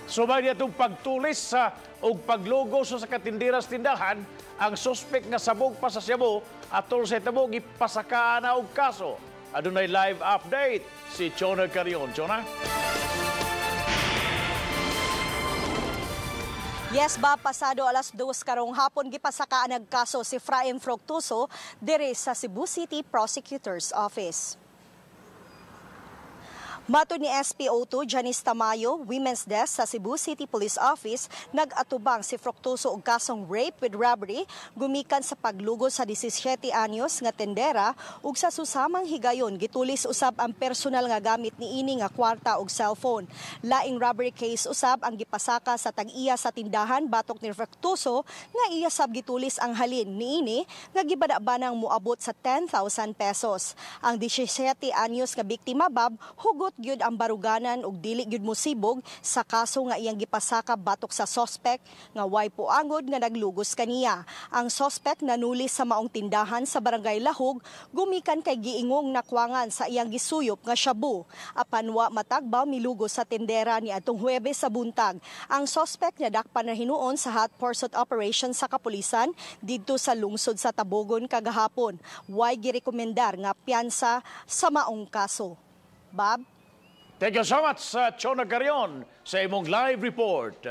Subay niadtong pagtulis sa og paglugos sa katinderas tindahan, ang suspek nga sabog pa sa shabu atol sa hitabo gipasakaan na og kaso. Adunay live update si Chona Carion. Chona? Yes ba, pasado alas 2 karong hapon gipasakaan ang kaso si Fraim Fructuoso diri sa Cebu City Prosecutor's Office. Matod ni SPO2 Janice Tamayo, Women's Desk sa Cebu City Police Office, nag-atubang si Fructuoso og kasong rape with robbery gumikan sa paglugos sa 17 anyos nga tendera ug sa susamang higayon gitulis usab ang personal nga gamit niini nga kwarta ug cellphone. Laing robbery case usab ang gipasaka sa tag-iya sa tindahan batok ni Fructuoso nga iya sab gitulis ang halin niini nga gibada-banang moabot sa 10,000 pesos. Ang 17 anyos nga biktima bab hugot gyud ang baruganan ug dili gyud mosibog sa kaso nga iyang gipasaka batok sa sospek nga way poangod nga naglugos kaniya. Ang sospek nanulis sa maong tindahan sa Barangay Lahug gumikan kay giingong nakwangan sa iyang gisuyop nga shabu. Apan wa matagbaw milugos sa tendera ni atong Huwebes sa buntag. Ang sospek nadakpan na hinuon sa hot pursuit operation sa kapulisan didto sa lungsod sa Tabogon kagahapon. Way girekomendar nga piyansa sa maong kaso. Bob? Thank you so much, Chona Carion, sa imong live report.